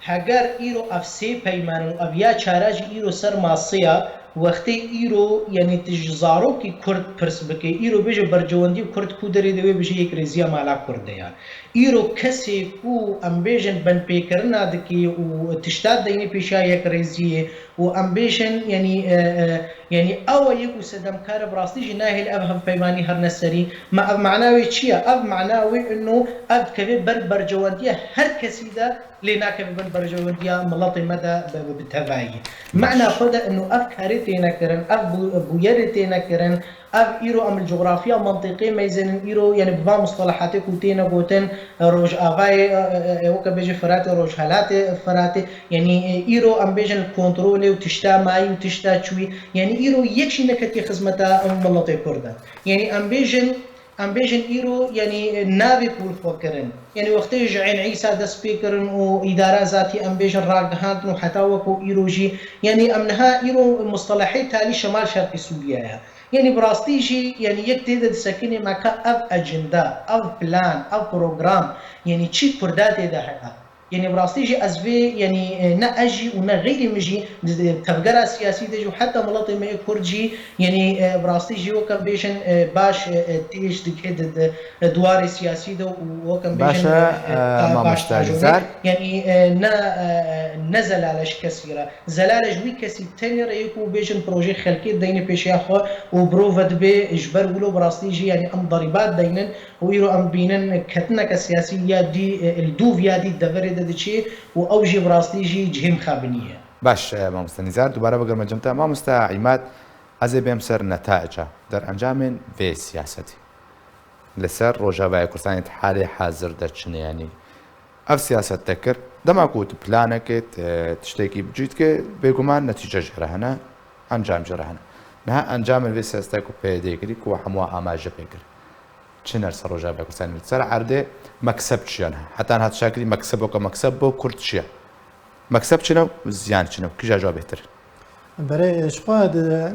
heger îro ev sê peyman û ev ya çara jî îro ser masê ya, wextê îro, yanî tu ji zarokî Kurd pirs bike, îro bêje berjewendiyê Kurd ku derê de, wê bêje yekrêziya mala Kurd de ya. Îro kesê ku em bêjin binpêkirina dike û tişta deynê pêşiya yekrêziyê û em bêjin, yanî, e, e, yanî ew e yek û sedemkar e, bi rastî jî nahêl ev hevpeymanî herne serî. Ma ev mana wê çi ye? Ev mana wê ino ev dikeve ber berjewendiya her kesî de, lê nakeve ber berjewendiya miletê me de bi, bi, bi tevayî. Baş. Mana xwe de ino ev karê têne kirin, ev bû-, bûyerê têne kirin, Ev îro em li coxrafiya mentiqê meyzênin, îro, yanî bi van mustelehatê ku têne gotin, Rojavayê, e, e, e, weke bêje Firatê, Rojhelatê Firatê, yanî, e, îro em bêjin li kontrolê û tişta mayî û tişta çûyî, yanî îro yek jî neketiye xizmeta miletê Kurd de. Yanî em bêjin, em bêjin îro, yanî, e, navê ku li xwe kirin. Yanî wextê ji Eyn Îsa dest pê kirin û îdara zatî em bêjin ragihandin û heta weko îro jî, yanî em niha îro mustelehê talî Şemal Şerqî Sûriye ye. Yanî bi rastî jî, yanî yek tê de disekinê me ka ev ecenda, ev plan, ev program, yanî çi Kurda tê de heye. Yanî bi rastî jî ez vê, yanî, e, ne ez jî û ne xeyrê min jî di, di tevgera siyasî de jî û heta miletê me yê Kurd jî, yanî, e, bi rastî jî weke bêjin, e, baş, e, e, têj dike di, di, e, diwarê siyasî de û weke bêjin, Baş e, e, e, e, baş mamoste tacû Nîzar. Yanî, e, ne, e, e, ne zelale ji kesî re. Zelale ji wî kesî tenê re yê ku bêjin projeyê xelkê deynê pêşiya xwe û biro vedibê ji ber wilo bi rastî jî, yanî em derîba deynin û îro em bînin ketineke siyasî ya dî, e, li dûv ya dî deverê de diçê û ew jî bi rastî jî cihê mixabinî ye. Baş, e, mamoste Nîzar, dubare bigirme cem te. Mamoste Îmad, ez ê bêm ser netaica, derencamên vê siyasetê. Li ser Rojavayê Kurdistanê di halê hazir de çi ne, yanî ev siyaset te kir, dema ku tu planekê, e, tiştekî bi cî dike, bêguman netîce jê re hene, encam jê re hene. Niha encamên vê siyaseta ku P Y D kirî, ku hemû amaje pê kir. Çi ne li ser Rojavayê Kurdistanê? Li ser erdê mekseb çi ye niha? Heta niha tişta kirî mekseb weke mekseb bo Kurd çi ye? Mekseb çi ne û ziyan çi ne û kîja ji wa bêhtir? Berê, ji xwe di,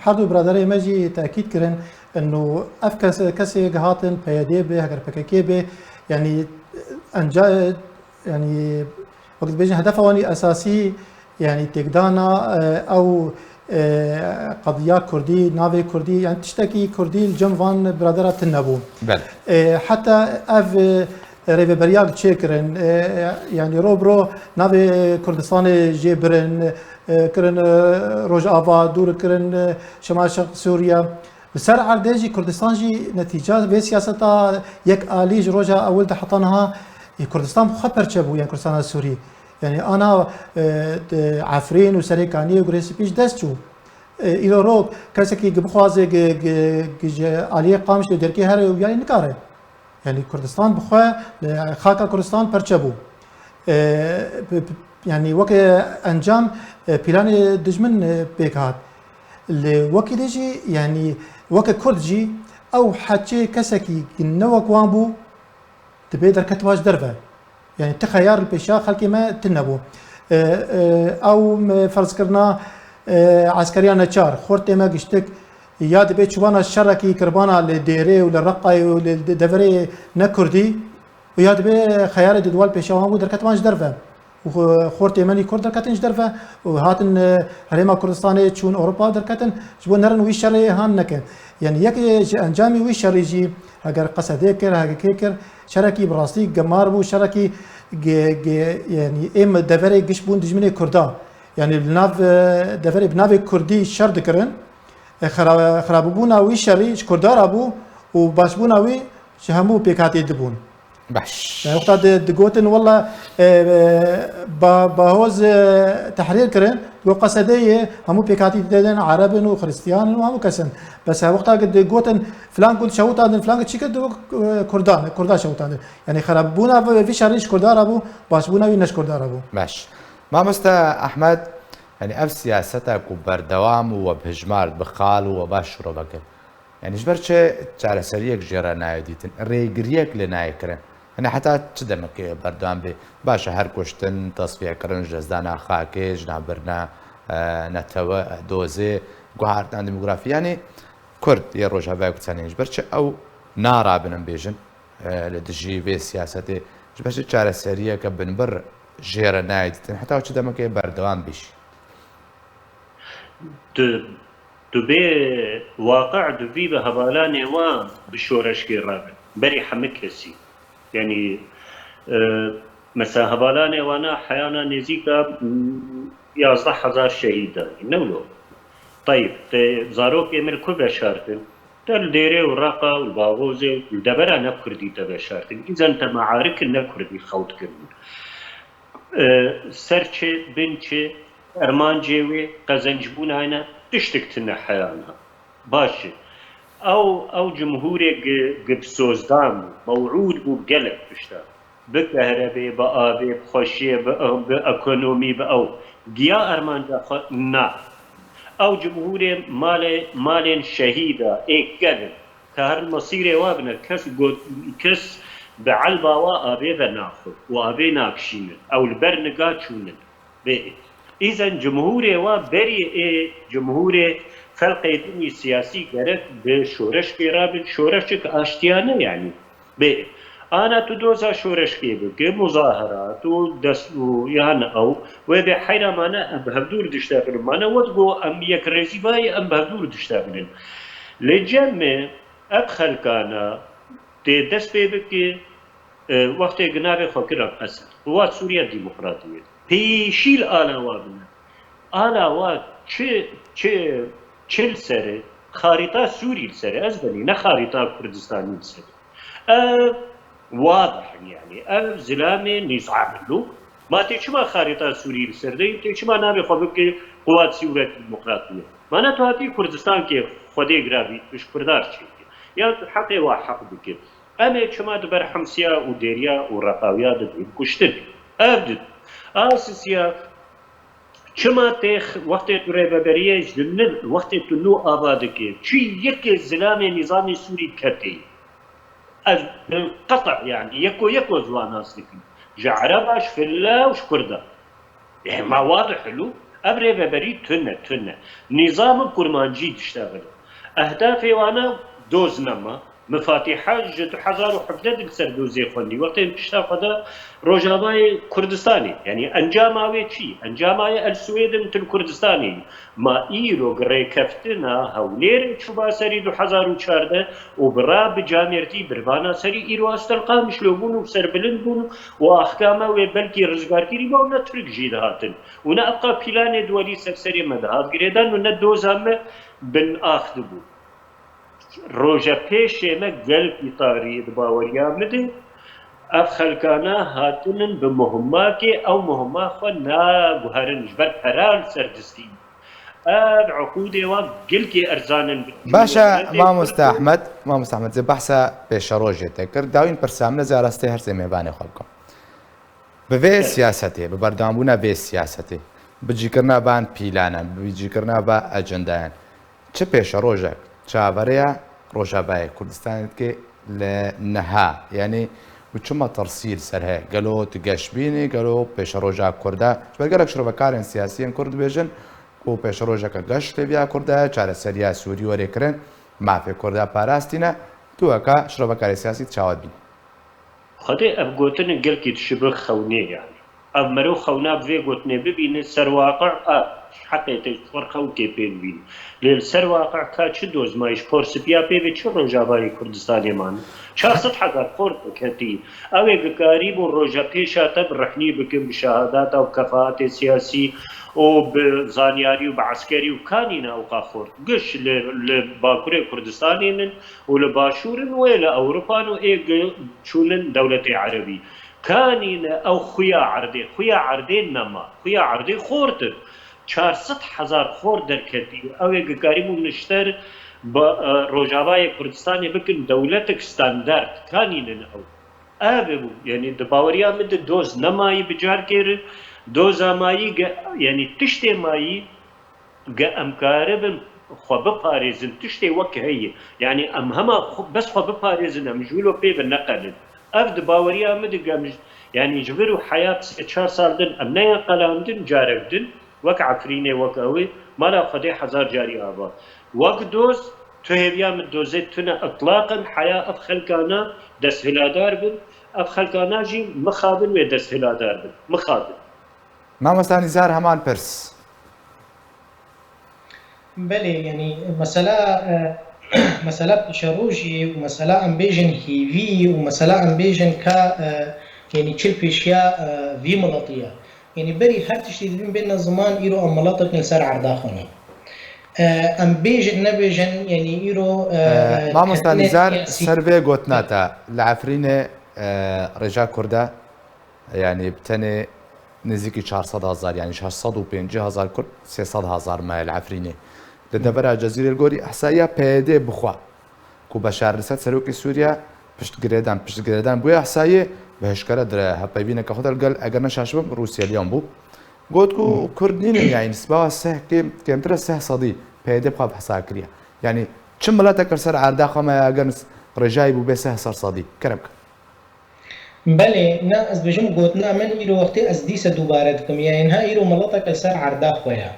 her du biraderê me jî tekîd kirin, ino ev kes-, kesê gihatin P Y D bê, heger P K K bê, yanî enca-, yanî Wek dibêjin hedefa wan î esasî, yanî têkdana, e, ew, e, qediya Kurdî, navê Kurdî, yanî tiştekî Kurdî li cem van biradera tune bû. Belê. E, heta ev, e, rêveberiya li çêkirin, e, yanî ro bi ro navê Kurdistanê jê birin, e, kirin, e, Rojava, dûr kirin, e, Şemal Şerq Sûriye. Li ser erdê jî Kurdistan jî netîca vê siyaseta yek alî ji roja ewil de heta niha, e, Kurdistan bi xwe perçe bû, yan Kurdistana Sûrî. Yanî ana, e, de Efrîn û Serêkaniyê û Gurê Spî ji dest çû. E, îro ro kesekî gi bixwaze gi, gi, gi ji aliyê Qamişlo derkê here û yanî nikare. Yanî Kurdistan bi xwe, e, xaka Kurdistan perçe bû. E, p-, p-, yanî weke encam, e, planê dijmin, e, pêk hat. Li wekî dî jî, yanî weke Kurd jî ew heçê kesekî ne wek wan bû, dibê derketiba ji derve. Yanî ti xeyar li pêşiya xelkê me tune bû. E, e, ew me ferzkirina, e, eskeriya neçar, xortê me giştik, ya dibê çûbana şerekî kirbana li Dêrê û li Reqayê û li de-, deverê ne Kurdî û ya dibê xeyarê di duwal pêşiya wan bû derketiban ji derve. Û xo-, xortê me nî Kurd derketin ji derve û hatin, e, Herêma Kurdistanê çûn Ewropa derketin, ji bo nerin wî şerê han nekin. Yanî yek ji encamî wî şerî jî heger Qesedê kir, H G K kir, şerekî bi rastî gemar bû, şerekî ge-, ge-, yanî êm deverê giş bûn dijminê Kurda. Yanî li nav, e, deverê bi navê Kurdî şer dikirin. E, xera-, xerabibûna wî şerî ji Kurda re bû û başbûna wî ji hemû pêkhatî dibûn. Baş. Yani, wexta di, digotin, wela, e, e, ba-, Bahoz, e, tehrîr kirin, digot Qesedê yê hemû pêkhatî têdin, Ereb in û Xristiyan in û hemû kes in. Bes her wexta ki digotin, filan gund şewitandin, filan gund çi kir, digot, e, Kurdan, Kurda şewitandin. Yani, xerabibûna vî, vî şerî ji Kurda re bû, başbûna wî ne ji Kurda re bû. Baş. Mamoste Ehmed, yani, ev siyaseta ku berdewam û we bi hijmar, bi qal û we baş şirove kir. Yani ji ber çi çareseriyek jê re nayê dîtin, rêgiriyek lê nayê kirin? Yani heta çi demekê berdewam bê? Baş e, her kuştin, tesfiyekirin, ji destdana xakê, jinavbirina, e, netewe, dozê, guhartina demografî. Yani Kurd yê Rojavayê Kurdistanê ji ber çi ew narabinin bêjin, e, li dijî vê siyasetê, ji ber çi çareseriyeke binbir jê re nayê dîtin? Heta çi demekê berdewam bê jî? Tu, tu bê waqi, tu vî bi hevalanê wan bi şoreşkê rabin. Berî hemî kesî. Yanî, e, mesela hevalanê wana heyana nêzîka, m, yazdeh hezar şehîd danî. Ne wilo? Teyb, te zarokê min li ku veşartin? Te li Dêrê û Reqa û li Bagozê û li devera ne Kurdî te veşartin. Îzen te mearikin ne Kurdî xewt kirin. E, ser çi, bin çi, ermancê wê, qezencbûna ne, tiştik tune heyana. Baş e. Ew, ew cumhûrê gi, gi bi sozdan bû, mewûd bû gelek tişta. Bi kehrebê, bi avê, bi xweşiyê, bi, bi ekonomî, bi ew. Giya ermanca xwe? Na. Ew cumhûrê malê, malên şehîda ê gel in. Ka her mesîrê wa bine, kes got, kes bi elba wa avê venaxwe û avê nakişîne. Ew li ber niga çûnin. Bê. Îzen cumhûrê wa berî ê cumhûrê felqê din î siyasî gerek bi şoreşkê rabin, şoreşek aştiyane yanî. Bê. Ana tu doza şoreşkê bike, muzaherat û dest û yan ew, wê bê heyra mane em bi hevdûr diştexilin. Mane we digo em yekrêzî bayê em bi hevdûr diştexilin. Li cem me ev xelkana tê dest pê bike, e, wextê ginavê xwe kira Esed. Quwat Sûriya Demokratî ye. Pêşî li ala wa bine. Ala wa çi, çi, çi li ser e? Xarîta Sûrî li ser e. Ez benî, ne xarîta Kurdistanî li ser e. Ev wadih in, yanî ev zilamê nîzam in. Lû ma tê çima xarîta Sûrî li ser de, tê çima navê xwe bike Quwat Sûriya Demokratî ye? Mana tu hatî Kurdistankê Xwedê giravî, tu ji Kurda re çêkî. Ya tu heqê wa heq bike. Em ê çima di ber Himsiya û Dêriya û Reqawiya de dibin kuştin? Ev di. A sisiya çima tê x-, wextê tu rêveberiyê ji nir, wextê tu nû ava dikê, çi yekê zilamê nîzamê Sûrî ketê? Ez bi qeta, yanî yeko yeko ji wan nas dikim. Ji Ereba, ji Filla û ji Kurda. Ê, ma wadih lû, ev rêveberî tune, tune. Nîzam û kurmancî diştexile. Ehdafê wana doz nema. Min Fatiha ji du hezar û hevdeh de li ser dozê xwendî. Wextê min pişta xwe da Rojavayê Kurdistanê. Yanî encama wê çi? Encama ye El Swêd in, tu li Kurdistanê. Ma îro rêkeftina Hewlêrê çûba serî du hezar û çardeh û bi ra bi camêrtî birvana serî îro Astel Qamişlo bûn û serbilind bûn û axkama wê belkî rizgarkirî ba û ne Tirk jî dihatin. Û ne evqa pîlanê duwelî ser serê me dihat girêdan û ne doza me bin ax dibû. Roja pêşê me gelkî tarî ye di baweriya min de. Ev xelkana hatinin bi muhimmakê, ew muhimma xwe naguherin, ji ber pera li ser distîn. Ev uqûdê wan gelkî erzan in. Baş e, Mamoste Ehmed, Mamoste Ehmed, zê behsa pêşerojê te kir. Dawîn pirsa min, ez arastê her sê mêvanê xwe bikim. Bi vê siyasetê, bi berdewambûna vê siyasetê, bi cîkirina van pîlanan, bi cîkirina va ecendayan, çi pêşerojek çaverêya Rojavayê Kurdistanê dike li niha? Yanî û çi metirsî li ser heye? Gelo tu geş bînî, gelo pêşeroja Kurda? Ji ber gelek şirovekarên siyasî yên Kurd dibêjin ku pêşerojeke geş li vêya Kurda ye, çareseriya Sûrî were kirin, mafê Kurda parastîne. Tu weka şirovekarê siyasî tu çawa dibînî? Xwedê ev gotin gelkî dişibe xewnê yanî. Ev mero xewna bi vê gotinê bibîne, ser waqi a heqê te ji xwe xewkê pê dibîne. Lê li ser waqi ka çi doz mayî ji por sipiya pê ve çi Rojavayê Kurdistanê mane? Çar sed hezar xort ketî. Ew ê bikarîbûn roja pêşa te bi rehnî bikin, bi şehadata û kefaatê siyasî û bi zanyarî û bi eskerî û kanîne ewqa xort. Giş li, li Bakurê Kurdistanê nin û li Başûr in wê li Ewropa in û ê gi-, çûnin dewletê Erebî. Kanîne ew xuya erdê, xuya erdê nema, xuya erdê xort in. Çar sed hezar xort derketî. Ew ê gikarîbûn nişter bi, e, Rojavayê Kurdistanê bikin dewletek standard. Kanînin ew. Ev bû. Yanî di baweriya min de doz nemayî bi carkê re, doza mayî ge-, yanî tiştê mayî ge em karibin xwe biparêzin, tiştê wek heye. Yanî em hema xwe, bes xwe biparêzin, em ji wilo pê ve neqelin. Ev di baweriya min de ge em ji, yanî ji vir û heya sê çar sal din em neyan qelandin, carek din, wek Efrînê, wek ew ê, mala Xwedê hezar carî ava. Wek doz, tu hêviya min dozê tune itlaqin, heya ev xelkana desthiladar bin, ev xelkana jî mixabin wê desthiladar bin. Mixabin. Mamosta Nîzar, heman pirs. Belê, yanî mesela, e, mesela pêşerojî û mesela em bêjin hêvî û mesela em bêjin ka, e, yanî çil pêşiya, e, vî miletî ye. Yanî berî her tiştî dibîn bêne ziman, îro em miletek li ser erda xwe ne. E, em bêjin nebêjin, yanî îro, e, E, Mamosta Nîzar, siyasî ser vê gotina te, li Efrînê, e, rêja Kurda, yanî bi tenê nêzîkî çar sed hezar, yanî şeş sed û pêncî hezar Kurd, sê sed hezar maye li Efrînê. Li devera Cezîrê li gorî ihsaiya P Y D bi xwe, ku Beşar Esed serokê Sûriye piştgirêdan, piştgirêdan bûye ihsaiyê, bi hişkere dire hevpeyvîneke xwe de li gel, eger ne şaş bim, Rûsiyeliyan bû. Got ku Kurd nînin, yanî nisba seh kêm, kêmtir e seh sedî P Y D bi xwe bi hesa kiriye. Yanî çi miletek li ser erda xwe me, eger rêjayî bû bê seh ser sedî? Kerem ke. Belê, na ez dibêjim gotina min îro wextê ez dîse dubare dikim. Yanî niha îro miletek li ser erda xwe ye.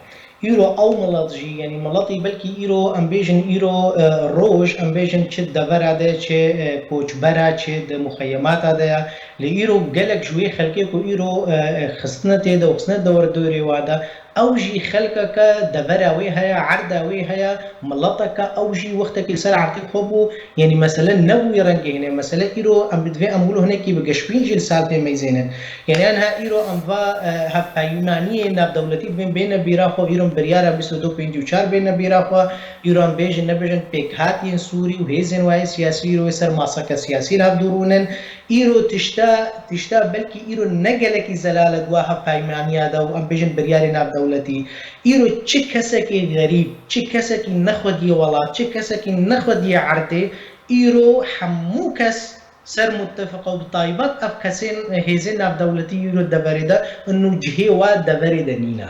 Îro ew milet jî, yanî miletî belkî îro em bêjin îro, e, roj, em bêjin çi devera de, çi, e, koçbera, çi di muxeyemata de ye. Lê îro gelek ji wê xelkê ku îro, e, e, xistine tê de û xistine dewr dorê wa de, ew jî xelkeke devera wê heye, erda wê heye, mileteke ew jî wextekî li ser erdê xwe bû, yanî mesele nebûye rengê hînê. Mesele îro em bi divê em wilo hinekî bi geşbîn jî li ser pê meyzênin. Yanî ya niha îro em va, e, hevpeymaniyê navdewletî dibên bêne bîra xwe, îro em biryara bîst û du pêncî û çar bêne bîra xwe, îro em bêjin nebêjin pêkhatiyên Sûrî û hêzên wayê siyasî îro wê ser maseke siyasî li hev dûrûnin. Îro tişta, tişta belkî îro ne gelekî zelal e di wa hevpeymaniya de û em bêjin biryarê navdewletî. Îro çi kesekî xerîb, çi kesekî nexwediyê welat, çi kesekî nexwediyê erdê, îro hemû kes ser muttefiq e û bi taybet ev kesên hêzên navdewletî îro deverê de in û cihê wa deverê de nîne.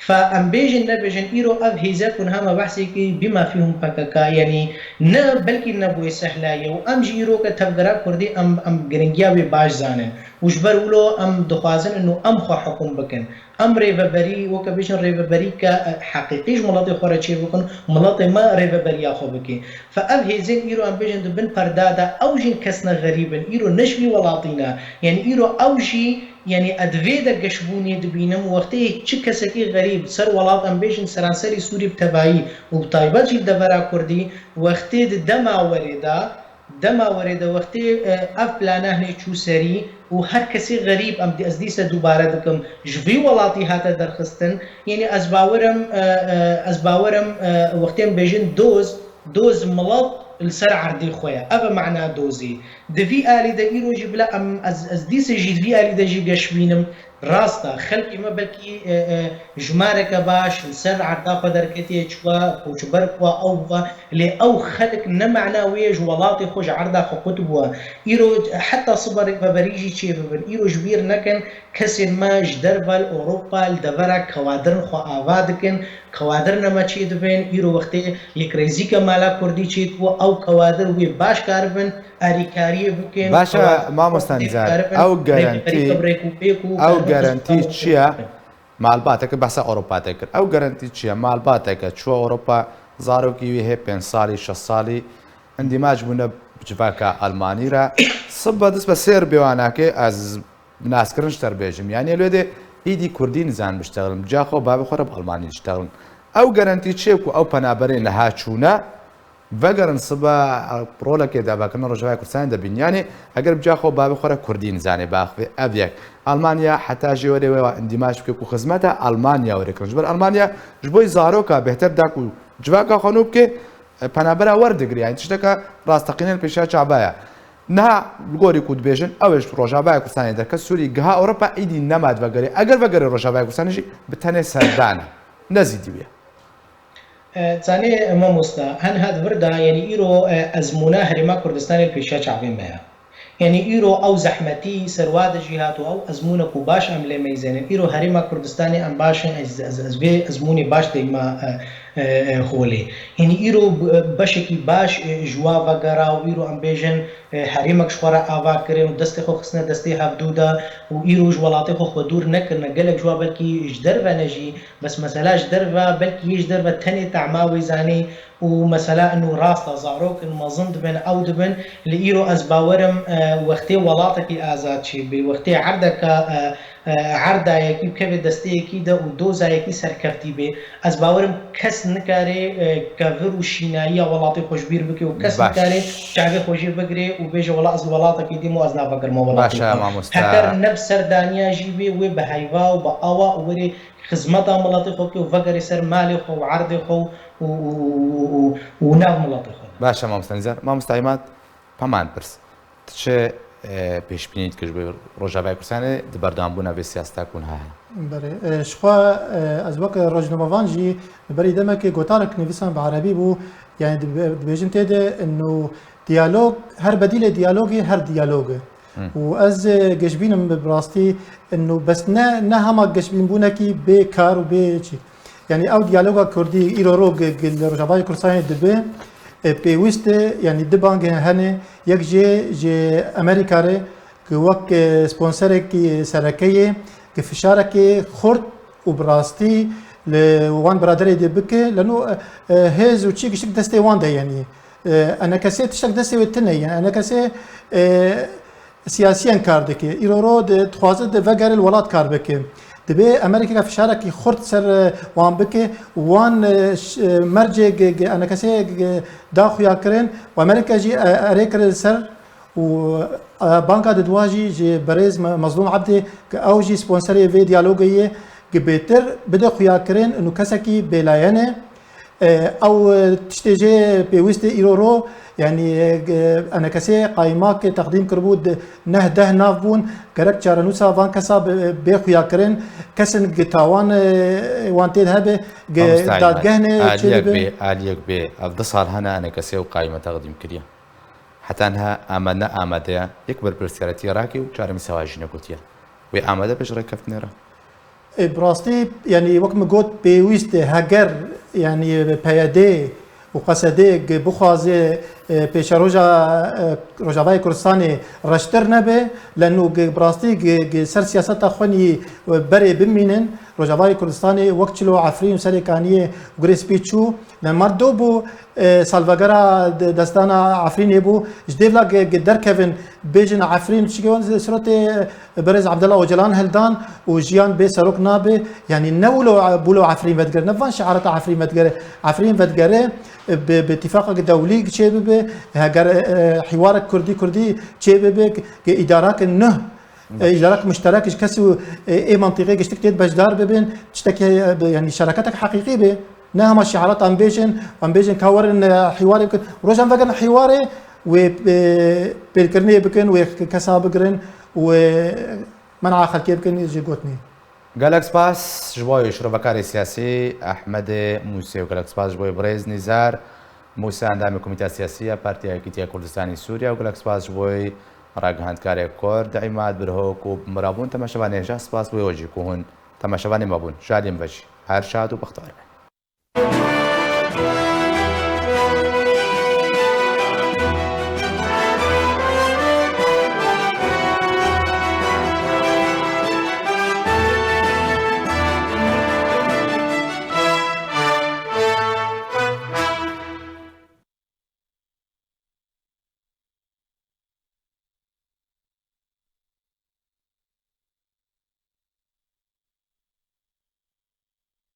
Fe em bêjin nebêjin, îro ev hêze ku niha me behsê kir, bima fîhum P K K, yanî ne, belkî nebûye sehla ye û em jî îro ke tevgera Kurdî em, em giringiya wê baş zanin û ji ber wilo em dixwazin ino em xwe hukum bikin. Em rêveberî, weke bêjin rêveberî ke, e, heqîqî ji miletê xwe re çêbikin, miletê me rêveberiya xwe bike. Fe ev hêzên îro em bêjin di bin perda de, ew jî kesne xerîb in, îro ne ji vî welatî ne. Yanî îro ew jî, yanî ez di vê de geşbûnê dibînim, wextê çi kesekî xerîb ser welat, em bêjin seranserî Sûrî bi tevayî û bi taybet jî li devera Kurdî, wextê di dema werê de, dema werê de wextê, e, ev plana hinê çû serî û her kesê xerîb, em, ez dîse dubare dikim, ji vî welatî hate derxistin, yanî ez bawerim, e, e, ez bawerim, e, wextê em bêjin doz, doz milet li ser erdê xwe ye. Ev e mana dozê. Di vî alî de îro jî bila em, ez, ez dîse jî di vî alî de jî geş bînim. Rast e, xelkê me belkî, e, e, jimareke baş li ser erda xwe derketiye, çiwa koçber bûwa, ew bûwa, lê ew xelk ne mana wê ye ji welatê xwe, ji erda xwe qut bûwa. Îro heta siba rêveberî jî çê bibin. Îro ji bîr nekin, kesên me ji derve li Ewropa li devera kewadirên xwe ava dikin, kewadirine me çê dibin, îro wextê yekreizîke mala Kurdî çê dibû, ew kewadir wê baş karibin, alîkariyê bikin, Baş e, kewadir mamosta Nîzar, ew garantî, ew garantî çi ye? Malbateke, behsa Ewropa te kir. Ew garantî çi ye? Malbateke çû Ewropa, zarokî wî hê pênc salî, şeş salî, endîmac bûne bi civaka Almanî re. Sibe dest bi sêr bêwanakê ez bi naskirin ji te re bêjim. Yanî lê de îdî Kurdî nizan biştexilin. Bi ca xwe bavê xwe re bi Almanî diştexilin. Ew garantî çi ye ku ew penaberê niha çûne? Vegerin sibe, e, rolekê di avakirina Rojavayê Kurdistanê de bîn. Yanî, eger bi ca xwe bavê xwe re Kurdî nizanê, biaxivê ev yek. Almanya heta jê werê wê endîmac bike ku xizmeta Almanya wê kirin. Ji ber Almanya ji bo zaroka bêhtir da ku civaka xwe nû bike, e, penabera werdigire. Yanî tişteke rasteqîne li pêşiya çava ye. Niha li gorî ku dibêjin, ew ê ji Rojavayê Kurdistanê derket Sûrî giha Ewropa îdî nema divegerê. Eger vegerê Rojavayê Kurdistanê jî bi tenê serdan e. Ne zîdî wê. E, zanê mamosta, hen hat vir da, yanî îro, e, ezmûna Herêma Kurdistanê li pêşiya çavê me ye. Yanî îro ew zehmetî ser wa de jî hat û ew ezmûne ku baş em lê meyzênin. Îro Herêma Kurdistanê em baş in, ez, ez, ez vê ezmûnê baş deyma, e, e, e, holê. Yanî îro b-, beşekî baş, e, ji wa vegera û îro em bêjin, e, herêmek ji xwe re ava kirin û destê xwe xistine destê hevdû de û îro ji welatê xwe xwe dûr nekirine. Gelek ji wa belkî ji derve ne jî, bes mesela ji derve, belkî yê ji derve tenê tema wê zanî û mesela ino rast e, zarok in, mezin dibin, ew dibin. Li îro ez bawerim, e, wextê welatekî azad çêbê, wextê erdeke, e, e, erdayekî bikeve desteyekî de û dozayekî serkeftî bê, ez bawerim kes nikare, e, kevir û şînayiya welatê xwe ji bîr bike û kes Baş. nikare çavê xwe jê bigire û bêje, wela ez li welatekî dîm û ez navegirme welatê Baş e, xwe. mamoste. Heker ne bi serdaniya jî bê, wê bi heyva û bi awa û werê xizmeta miletê xwe bike û vegerê ser malê xwe û erdê xwe û, û, û, û, û, û nav miletê xwe de. Baş e, mamoste Nîzar. Mamoste Îmad, Peman pirs. Tu çi, e, pêşbînî dikî ji bo Rojavayê Kurdistanê di berdewambûna vê siyaseta ku niha heye? Belê. E, ji xwe, e, ez wek rojnamevan jî li berî demekê gotarek nivîsand bi erebî bû. Yani dibe-, dibêjin tê de ino diyalog, her bedîlê diyalogê her diyalog e. Hı. Û ez, e, geşbînim bi rastî ino bes ne, ne hema geşbînbûnekî bê kar û bê çi. Yani ew diyaloga Kurdî îro ro ge-, ge-, li Rojavayê Kurdistanê dibe, e, pêwîst e, yani di bang hene, yek jê ji Amerîka re, ku wek, e, sponserekî sereke ye, ku fişarekî xurt û bi rastî li wan biraderê de bike, leno, e, e, hêz û çi giştik destê wan de, yani, e, enekesê tiştek destê wê tune ye, yani, enekesê, e, siyasiyen kar dike. Îro ro di-, dixwaze di vegere li welat kar bike. Dibê Amerîka fişarekî xurt ser, e, wan bike û wan, e, ş-, e, mercê ge-, ge-, enekesê ge-, da xuya kirin û Amerîka jî, e, erê kire li ser û, e, banka didwa jî ji berêz Me-, Mezlûm Ebdê, ke ew jî sponserê vê diyalogê ye, ke bêtir bide xuya kirin û kesekî bêlayen e. E, ew, e, tiştê jê pêwîst e îro ro, yanî, e, enekesê qaymak teqdîm kiribû di neh deh nav bûn, gerek çarenûsa van kesa be, bê xuyakirin, kesên gi tawan, e, wan tê de hebe, gi Mamoste Îmad, dadgeh ne çê aliyek dibe. bê, aliyek bê, ev du sal hene enekesê û qayme teqdîm kiriye. Heta niha ame ne amade ye, yek berpirsiyaretiye rake û çarenûsa wa jî negotiye. Wê amade be ji rêkeftinê re. E, bi rastî, yanî wek min got, pêwîst e, heger, yanî P Y D û Q S D bixwaze, e, pêşeroja, e, Rojavayê Kurdistanê reştir nebe, leno bi rastî ser siyaseta xwe nî berê bimînin. Rojavayê Kurdistanê wek Çilo Efrîn û Serê Kaniyê û Gurê Spî çû, lê mar do bû, e, salvegera de-, destana Efrînê bû. Ji dêvla ge-, ge-, derkevin bêjin Efrîn, çike wan sirotê, e, berêz Abdullah Ocalan hildan û jiyan bê serok nabe. Yanî ne wilo, bûlo Efrîn vedigere, ne van şiarata Efrîn vedigere. Efrîn vedigere, e, bi, bi tifaqek dewlî çê bibe, heger, e, e, hiwarek Kurdî Kurdî çê bibe, ge îdarake nuh, e, îdarake muşterek ji kesî, e, ê mentiqê giştik têt beşdar bibin, tiştekî, e, bi, yanî şereketek heqîqî be. Ne hema şiarat em bêjin, em bêjin ka werin, e, hîwarê bikin. Rojan vegerin hîwarê wê, e, pêlkirinê bikin, wê kesa bigirin, wê men'a xelkê bikin ji gotinê. Gelek spas ji bo şirovekarê siyasî Ehmedê Mûsê û gelek spas ji bo birêz Nîzar Mûse, endamê Komîteya Siyasî ya Partiya Yekîtiya Kurdistanê Sûriye û gelek spas ji bo ragihandkarê Kurd Îmad Birho ku bi min re bûn. Temaşevanê, jî spas bo we jî ku hûn temaşevanê me bûn. Ji alî min ve jî her şad û bextewar bin.